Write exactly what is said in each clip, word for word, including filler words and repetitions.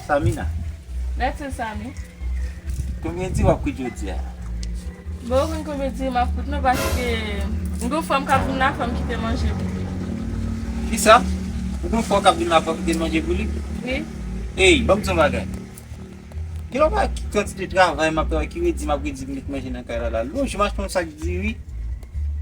Samina. That's it, Sami. Konbyen di w ap kwit jodi a? Bon, ou konn konbyen di m ap kwit non, paske m gen yon fanm k ap vin la, fò m kite manje pou li. Kisa? Ou gen yon fanm k ap vin la, fò m kite manje pou li? Wi. Ey, ban m di yon bagay. Gen yon bagay ki kantite travay m ap travay, ki redi m ap redi m met manje nan kay la la. Lòt jou m achte yon sak diri.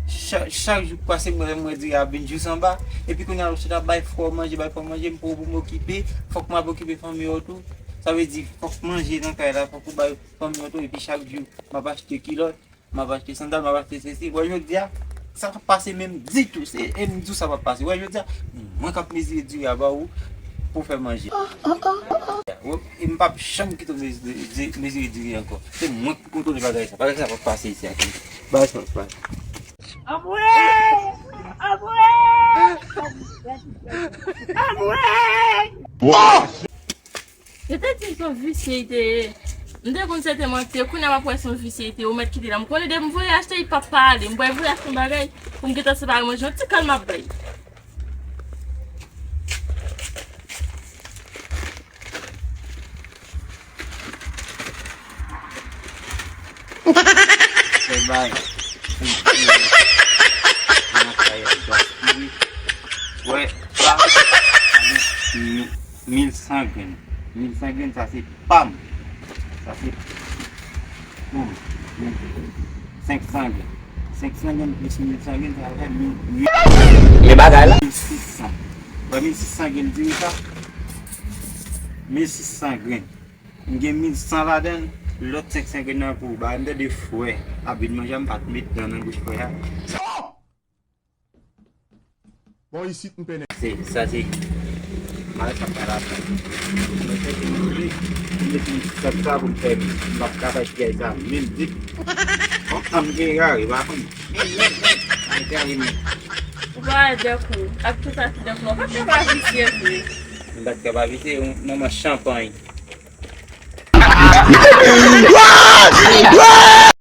Chak, chak jou k pase, mwen, mwen diri a vin jis anba. Epi kounye a, ou sot ap bay frè w manje, bay frè w manje, m poko pou m okipe. Fòk m ap okipe fanmi w tou. Sa vle di, fòk manje nan kay la, fòk ou bay fanmi w tou. Epi chak jou, m ap achte kilòt, m ap achte sandal, m ap achte sesi. Wè, jodi a, sa p ap pase menm ditou. Se, e m di w sa p ap pase. Wè, jodi a, mwen k ap mezire diri a ba ou pou fè manje. Wè, e m p ap janm kite w mezire, mezire diri ankò. Se mwen k pou kontwole bagay sa. Bagay sa p ap pase isi a. Bagay sa p ap pase. Anmwey! Anmwey! Anmwey! Yo te di m se yon visye li te ye. M te konn se te manti, kounye a m ap wè se yon visye li te ye, ou mèt kite la. M konnen depi m voye achte, li p ap pa ale. M pral voye achte yon bagay pou m gentan separe manje, yon ti kal m ap bay. Fè bay. Nan kay ap gaspiye. Wè, sa, mi-, mil san grenn. Mil san grenn, sa se pa m. Sa se pou m. Senk san grenn. Senk san grenn plis mil san grenn, sa fè mil, mil. Men bagay la. Mil sis san. Wè mil sis san grenn diri sa? Mil sis san grenn. M gen mil san ladan l, lòt senk san grenn nan pou ou. Bagay m tande frè ap vin manje a, m pa t met dan nan bouch frè a. Bò isit m pennen. Se, sa se malè sa m pral aprann. Mwen fè ke m vle, m mete m ti sak sa pou m fè, m p ap ka bay piyay sa, menm di. Bon, an m gen egare, pa konn. Men, men, men, an egare, men. Ou pa wè dèk ou, ak tout sa ki dèk ou, ou pa t ka pa visye vre. M pa t ka pa visye, yon manman chanpany.